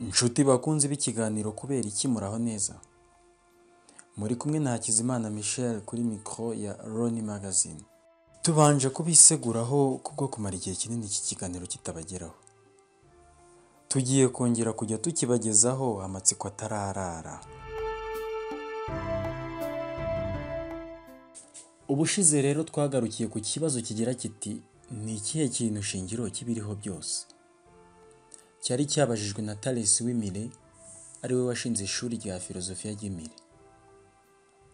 Nshuti bakunzi b'ikiganiro Kubera iki muraho neza? Muri kumwe na Hakizimana Michel kuri mikoro ya Roni Magazine. Tubanje kubiseguraho kubwo kumara igihe kinini iki kiganiro kitabageraho. Tugiye kongera kujya tukibagezaho amatsiko atararara. Ubushize rero twagarukiye ku kibazo kigira kiti ni ikihe kintu shingiro kibiriho byose? Cyari cyabajijwe na Thalès w'i Milet, ari we washinze ishuri rya filozofiya ry'i Milet.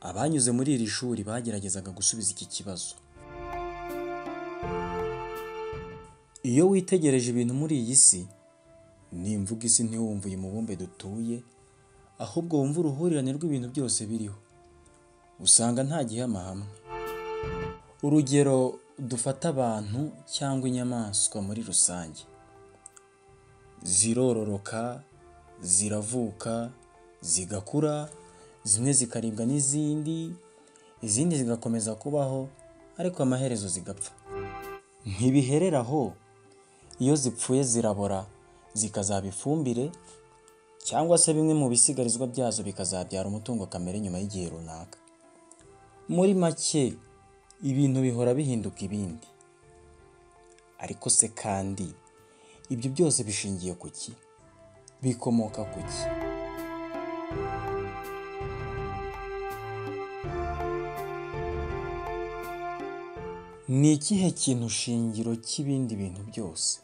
Abanyuze muri iri shuri bageragezaga gusubiza iki kibazo. Iyo witegereje ibintu muri iyi si, nimvuga isi ntiwumve uyu mubumbe dutuye, ahubwo wumve uruhurirane rw'ibintu byose biriho, usanga nta gihama hamwe. Urugero dufata abantu cyangwa inyamaswa muri rusange. Zirororoka, ziravuka, zigakura, zimwe zikaribwa n'izindi, izindi zigakomeza kubaho, ariko amaherezo zigapfa. Ntibiherera aho, iyo zipfuye zirabora, zikazaba ifumbire, cyangwa se bimwe mu bisigarizwa byazo bikazabyara umutungo kamere nyuma y'igihe runaka. Muri make, ibintu bihora bihinduka ibindi. Ariko se kandi, ibyo byose bishingiye ku ki? Bikomoka ku ki? Ni ikihe kintu shingiro cy'ibindi bintu byose?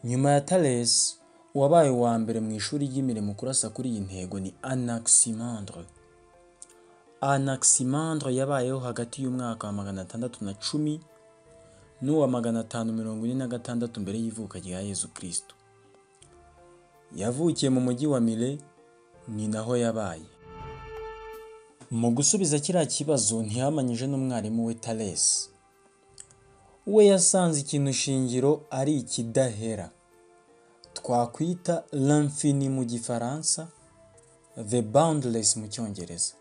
Nyuma ya Thalès, uwabaye uwa mbere mu ishuri ry'i Milet mu kurasa kuri iyi ntego ni Anaximandre. Anaximandre yabayeho hagati y'umwaka wa 610 n'uwa 546 mbere y'ivuka rya Yezu Kristo. Yavukiye mu mujyi wa Milet, ni naho yabaye. Mu gusubiza kiriya kibazo ntihamanyije n'umwarimu we Thalès. We yasanze ikintu shingiro ari ikidahera, twakwita l'infini mu gifaransa, the boundless mu cyongereza.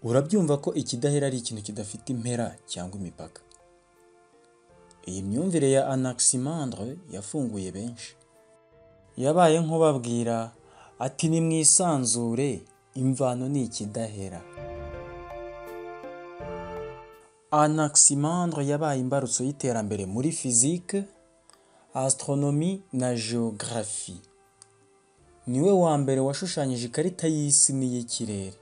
Urabyumva ko ikidahera ari ikintu kidafite impera cyangwa imipaka. Iyi myumvire ya Anaximandre yafunguye benshi. Yabaye nk'ubabwira ati nimwisanzure, imvano ni ikidahera. Anaximandre yabaye imbarutso y'iterambere muri physique, astronomie na géographie. Niwe wa mbere washushanyije ikarita y'isi n'iy'ikirere.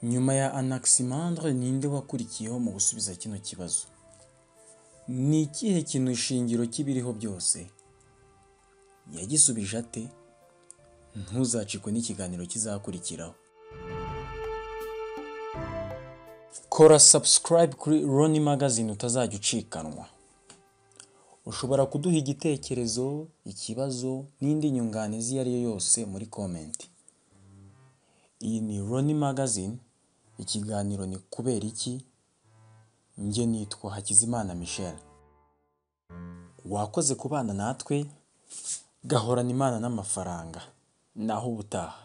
Nyuma ya Anaximandre ninde wakurikiyeho mu gusubiza kino kibazo? Ni ikihe kintu shingiro cy'ibiriho byose? Yagisubije ate? Ntuzacikwe n'ikiganiro kizakurikiraho. Kora subscribe kuri Roni Magazine utazajya ucikanwa. Ushobora kuduha igitekerezo, ikibazo n'indi nyunganizi iyo ari yo yose muri comment. Iyi ni Roni Magazine, ikiganiro ni Kubera iki? Njye nitwa Hakizimana Michel. Wakoze kubana natwe, gahorana Imana n'amafaranga. Naho ubutaha.